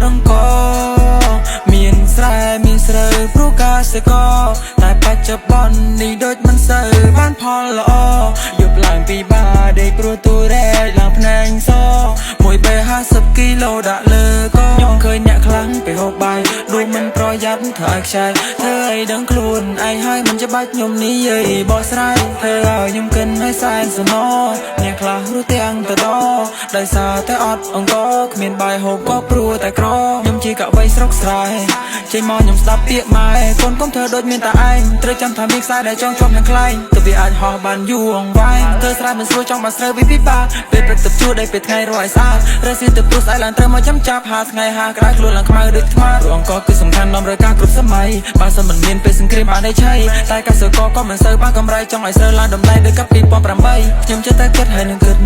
រអង្គមានស្រែមានស្រូវព្រោះកសិករតែបច្ចុប្បន្ននេះដូចមិនសូវបានផលល្អយប់ឡើងពីបាដេកព្រោះទូរែកឡើងភ្នែកសមួយពេល50គីឡូដាក់លើកខ្ញុំឃើញអ្នកខ្លាំងពេលហូបបាយដូចមិនប្រយ័ត្នធ្វើឲ្យខ្ចីធ្វើឲ្យដឹងខ្លួនឯងហើយមិនច្បាច់ខ្ញុំនិយាយបោះស្រាយធ្វើឲ្យខ្ញុំកិនឲ្យសែនសំណអ្នកខ្លះរស់ទាំងទៅដដោយសារតែអត់អង្គគ្មានបាយហូបក៏ព្រោះតែក្រខ្ញុំជាកវីស្រុកស្រែចេញមកខ្ញុំស្ដាប់ពាក្យម៉ែកូនកុំធ្វើដូចមានតែឯងត្រូវចាំថាមានខ្សែដែលចង់ជាប់នឹងខ្លែងទៅវាអាចហោះបានយូរអង្វែងធ្វើស្រែមិនស្រួលចង់បានស្រូវវាពិបាកពេលព្រឹកទឹកជួរដីពេលថ្ងៃរកឲ្យស្អាតរកស៊ីទៅព្រោះស្អែកឡើងត្រូវមកចាំចាប់ហាថ្ងៃហាក្តៅខ្លួនឡើងខ្មៅដូចថ្មព្រោះអង្គគឺសំខាន់តម្រូវការគ្រប់សម័យបើសិនមិនមានពេលសង្គ្រាមបានឆៃតែកសិករក៏មិនសូវបានកម្រៃចង់ឲ្យស្រូវឡើងតម្លៃដូចកាប់2008ខ្ញុំចេះតែគិតហើយនឹងគិត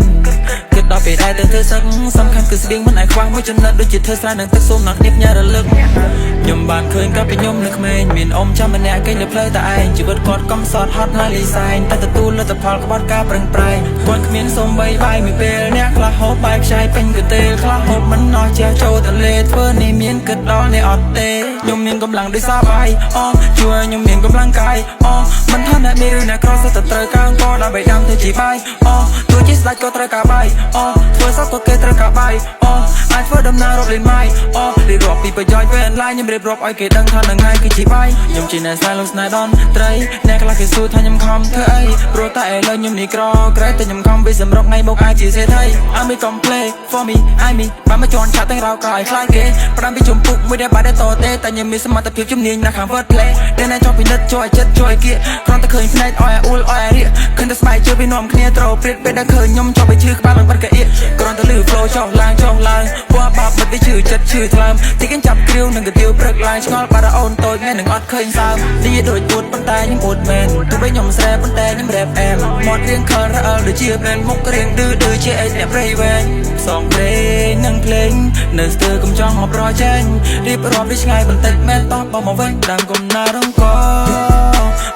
គិតដល់ពេលដែលទៅធ្វើសឹកសំខាន់គឺស្បៀងមិនឲ្យខ្វះមួយចំណិតដូចជាធ្វើស្រែនឹងទឹកសូមដល់គ្នាផ្ញើរលឹកខ្ញុំបានឃើញកាលពីខ្ញុំនៅក្មេងមានអ៊ំចាំម្នាក់គេងលើផ្លូវតែឯងជីវិតគាត់កំសត់ហត់ហើយលីសែងតែទទួលលទ្ធផលក្បត់ការប្រឹងប្រែងគាត់គ្មានសំបីបាយមួយពេលអ្នកខ្លះហូបបាយខ្ចីពេញកទេលខ្លះហូបមិនអស់ជះចូលទន្លេធ្វើនេះមានគិតដល់នេះអត់ទេខ្ញុំមានកម្លាំងដូចសាបាយអូជួយខ្ញុំមានកម្លាំងកាយអូមិនថាអ្នកមានឬអ្នកក្រសុទ្ធតែត្រូវការអង្គដើម្បីដាំធ្វើជាបាយអូទោះជាស្ដេចក៏ត្រូវការបាយអូធ្វើសពក៏គេត្រូវការបាយអូអាចធ្វើដំណើររាប់លានម៉ាយអូរៀបរាប់ពីប្រយោជន៍វែងឡាយខ្ញុំរៀបរាប់ឲ្យគេដឹងថានឹងថ្ងៃគឺជាបាយខ្ញុំជាអ្នកស្នេហ៍លោកស្នេហ៍ដនត្រីអ្នកខ្លះគេសួរថាខ្ញុំខំធ្វើអីព្រោះតែឥឡូវខ្ញុំនេះក្រក្រែតែខ្ញុំខំវាសម្រុកថ្ងៃមកអាចជាសេដ្ឋី I me come play for me I me បានមកជន់ឆាក់ទាំងរោក្រោយខ្លាចគេផ្ដាំពីជំពុកមួយដែលបានតែតទេតែខ្ញុំមានសមត្ថភាពជំនាញណាស់ខាង word play តែណែចង់ពិនិត្យជួយឲ្យចិត្តជួយឲ្យគៀកគ្រាន់តែឃើញភ្នែកឲ្យអ៊ូលឲ្យអារៀកឃើញតែស្បែកជើងវានាំគ្នាត្រូវព្រាតពេលដែលឃើញខ្ញុំចង់ไปឈឺក្បាលឡើងបាត់កៀកគ្រាន់តែលឺ flow ចុះឡើងចុះឡើងពណ៌បាបបិទវាឈឺចិត្តឈឺថ្លើមទីគេចាប់គ្រាវនឹងកាទៀវព្រឹកឡើងឆ្ងល់បាត់អូនតូចថ្ងៃនឹងអត់ឃើញសើមនេះដូចអួតប៉ុន្តែខ្ញុំអួតមែនទោះបីខ្ញុំស្រែប៉ុន្តែខ្ញុំរ៉េបអែមមាត់រៀងខលរអិលដូចជាមែនមុខរៀងឌឺឌឺជាអេអ្នកព្រៃវែងផ្សងព្រេងនិងភ្លេងនៅស្ទើរកំចង់មកប្រជែងរៀបរាប់ដូចឆ្ងាយបន្តិចមែនតោះបងមកវិញដើមកំណើរអង្គ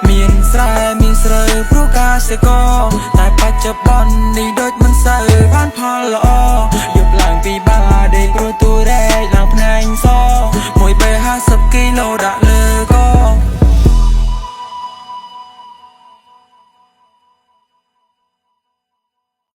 មានស្រែមានស្រូវព្រោះកសិករតែបច្ចុប្បន្ននេះដូចមិនសូវបានផលល្អ